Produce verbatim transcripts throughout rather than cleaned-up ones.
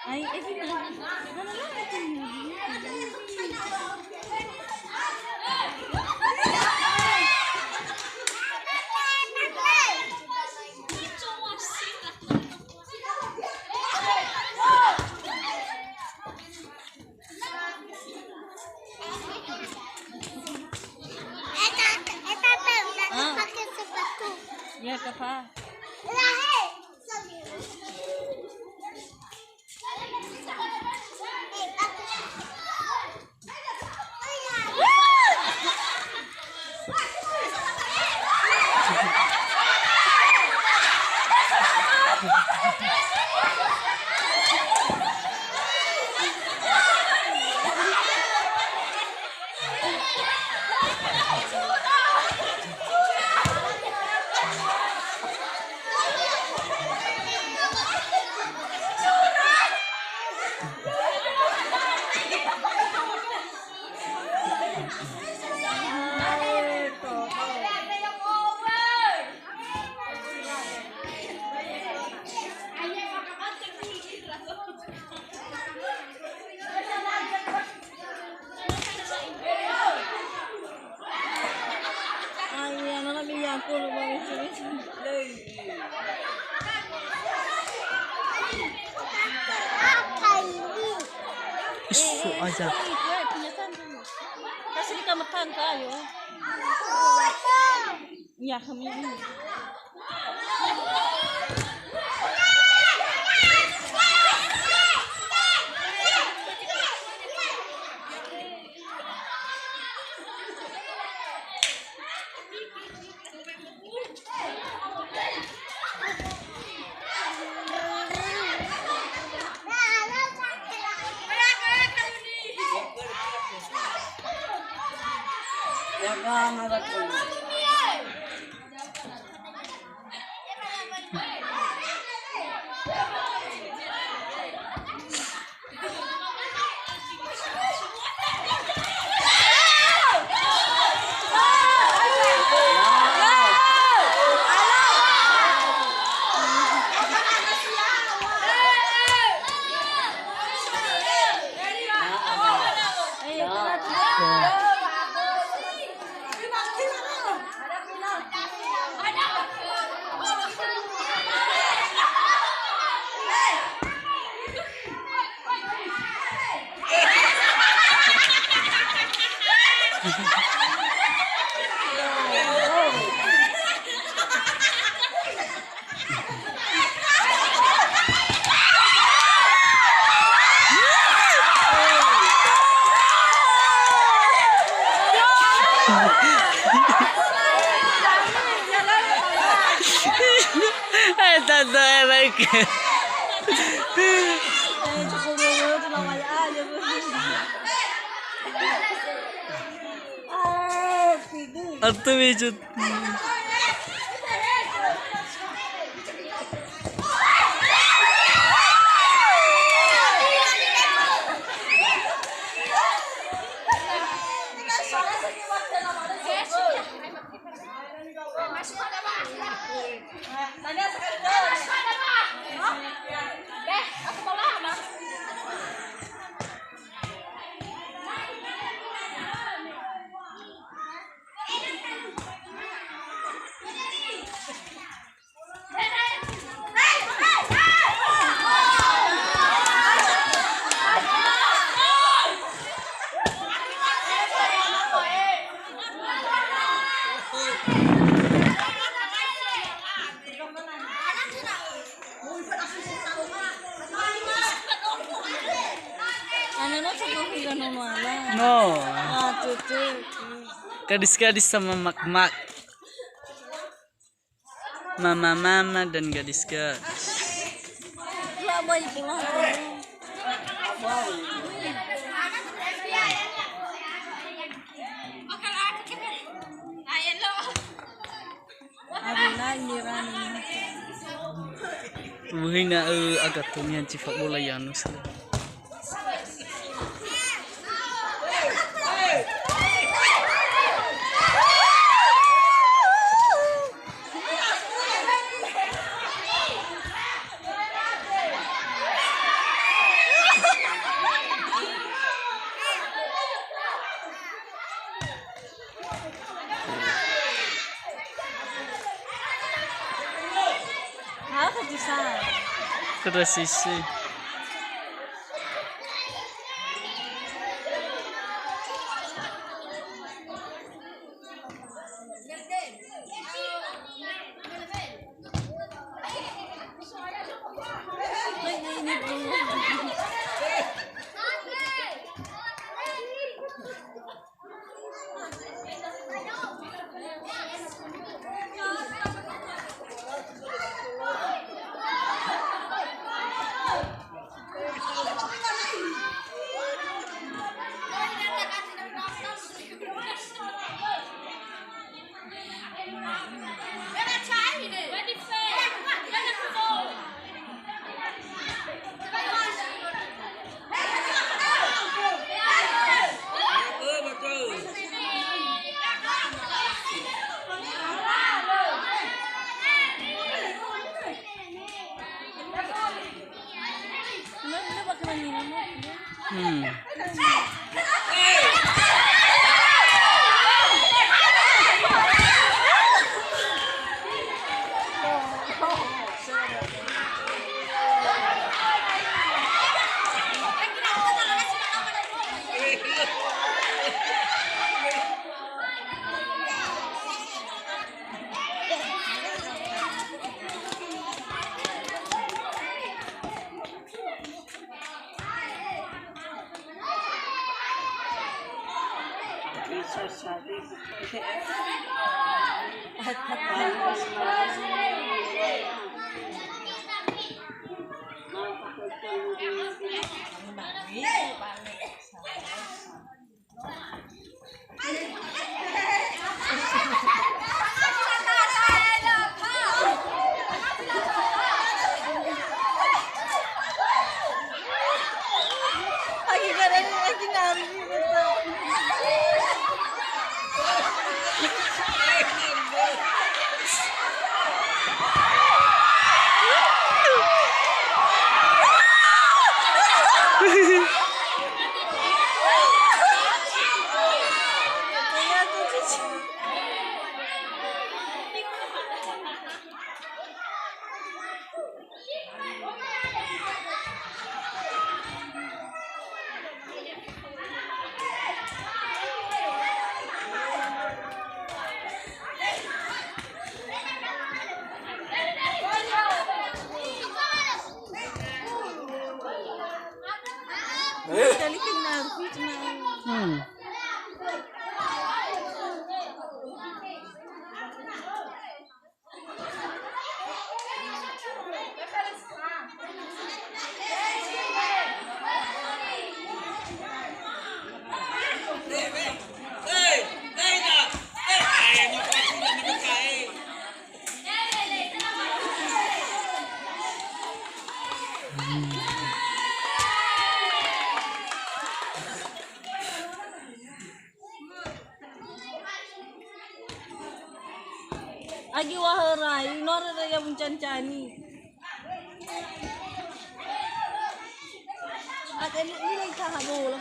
Ai, eh, gini. Mana lagi tu? Eta, eta teh udah Ah. Dipakai sepatu. Ya, Kak. Isu aja. Kasih di kamar tangga, ayo. Ya, kami ini. Eh, tante, eh, baik. Atau wujud. Ana no coba hingga nono ala. No. Ah, tuh, tuh. Gadis-gadis sama mak-mak. Mama-mama dan gadis-gadis. Ubuhina, eh, agatonia cifa bola Yanus. Resisi. Hmm. Hmm. Agi wahörai, nore ya muncancani.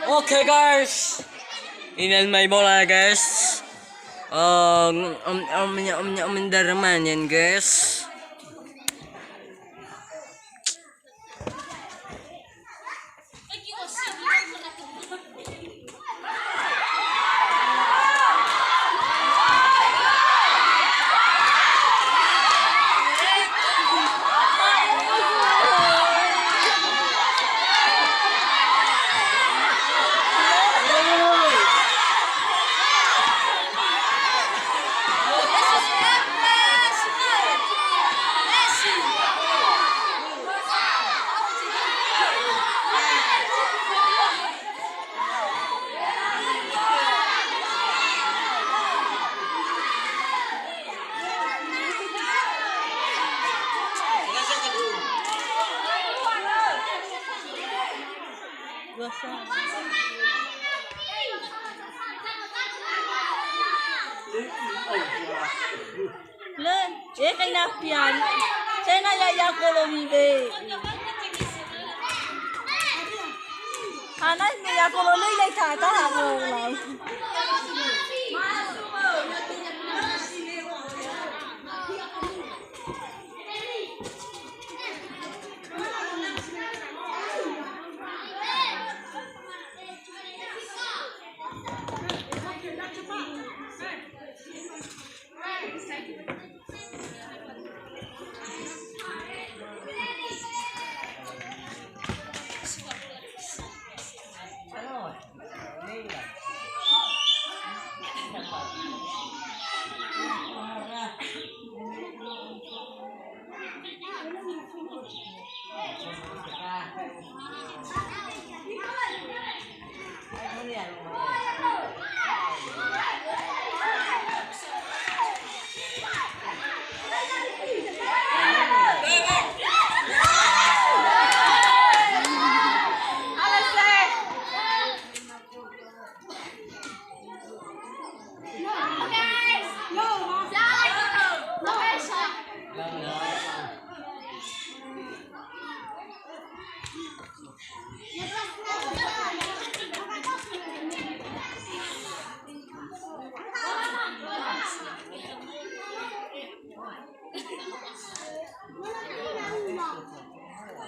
Oke, guys, ini main bola ya, guys. Eh, om, om, om, om, om, om, guys. Lö, e, kaina pian. Sena ya, ya kolo mi be. Hana me ya kolo lö ilai ta, ta ha kolo lau.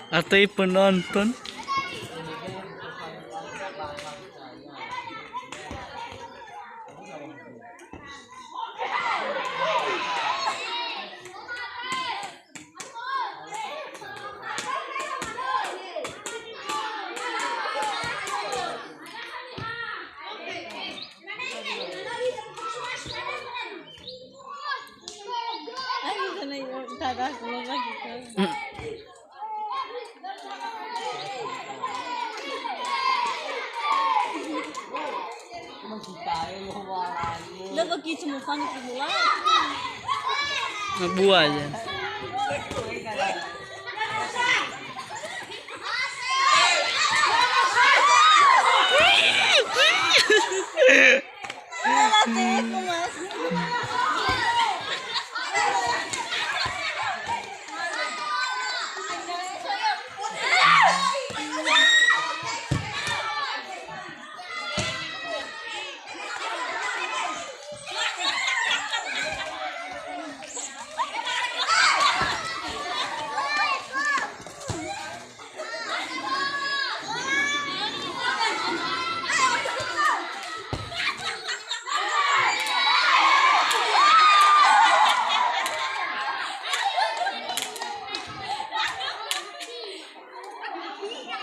Atau penonton. Mabua aja.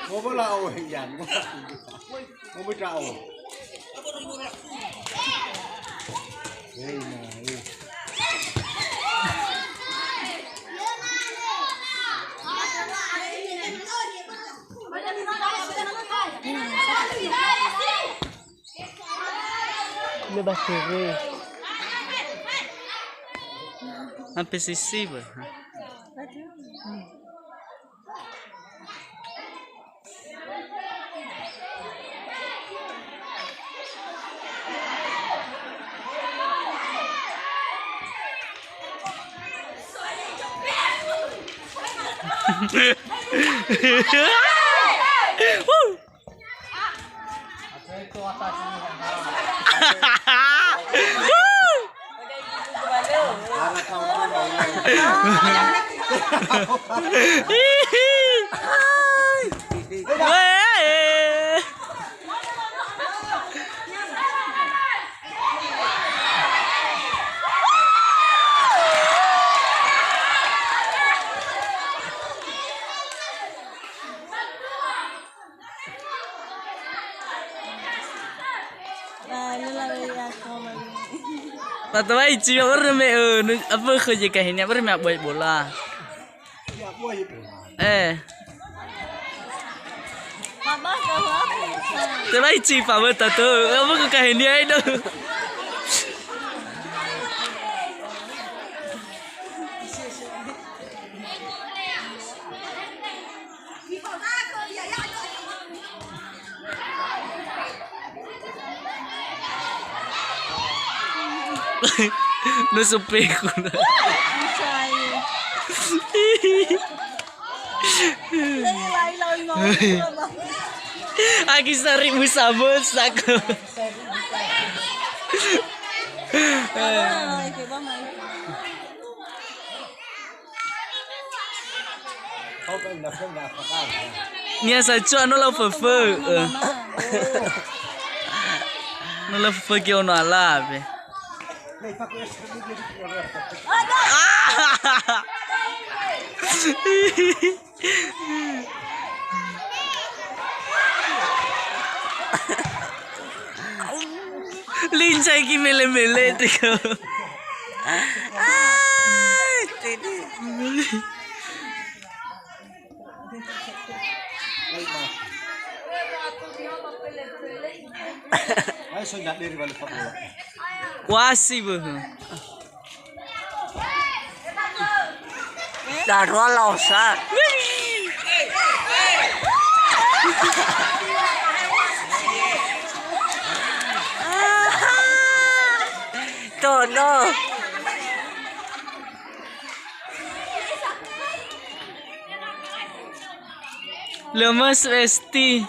Ngomola o hiyan. Ngomola o. Hei, nah, hei. Ini bakere. Sampai sisi, bah. Woo! Tato bai ciwi börö me, eh, nu-, apa, khö J K H ini, börö me abua bola. Eh. Tebai ciwi pa börö tato, apa, khö K H ini ai do. No sopeku na. Agi sari musa-musa ko. Nia sa cua no lau föfö. No lau föfö ke ono alawe. Lincah iki mele-mele, tiko. Ai, tede. Wasi böhö. Darua laosa. Tono. Lemes, Besti.